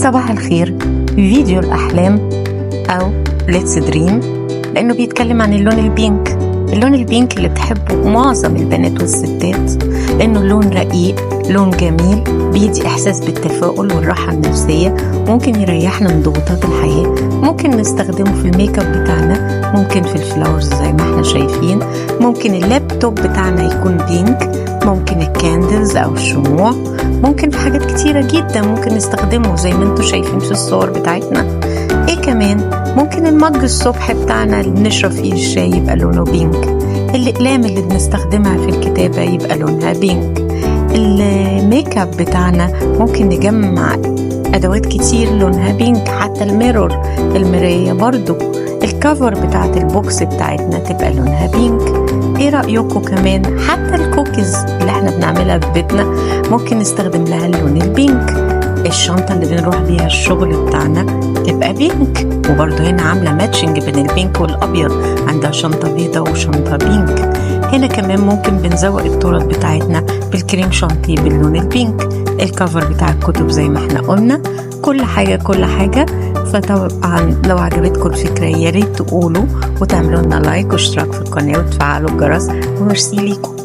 صباح الخير. فيديو الأحلام أو let's dream، لأنه بيتكلم عن اللون ال pink، اللون ال pink اللي بتحبه معظم البنات والستات، لأنه لون رقيق، لون جميل، بيدي إحساس بالتفاؤل والراحة النفسية، ممكن يريحنا من ضغوطات الحياة. ممكن نستخدمه في الميك اب بتاعنا، ممكن في ال flowers زي ما احنا شايفين، ممكن اللابتوب بتاعنا يكون pink، ممكن ال candles أو الشموع، ممكن في حاجات كتيرة جدا ممكن نستخدمه زي ما انتم شايفين في الصور بتاعتنا. ايه كمان؟ ممكن ال mug الصبح بتاعنا اللي بنشرب فيه الشاي يبقى لونه pink، الأقلام اللي بنستخدمها في الكتابة يبقى لونها pink، ال make up بتاعنا ممكن نجمع أدوات كتير لونها pink، حتى ال mirror، المراية برضو، ال cover بتاعت ال books بتاعتنا تبقى لونها pink. ايه رأيكم كمان؟ حتى الكوكيز اللي احنا بنعملها في بيتنا ممكن نستخدم لها اللون ال pink. الشنطة اللي بنروح بيها الشغل بتاعنا تبقى pink، وبرضه هنا عاملة matching بين ال pink والأبيض، عندها شنطة بيضة وشنطة pink. هنا كمان ممكن بنزوق التورت بتاعتنا بالكريم شانتيه باللون ال pink، ال cover بتاع الكتب زي ما احنا قلنا، كل حاجة كل حاجة. فطبعا لو عجبتكم الفكرة يا ريت تقولوا وتعملوا لنا like واشتراك في القناة وتفعلوا الجرس، وميرسي ليكم.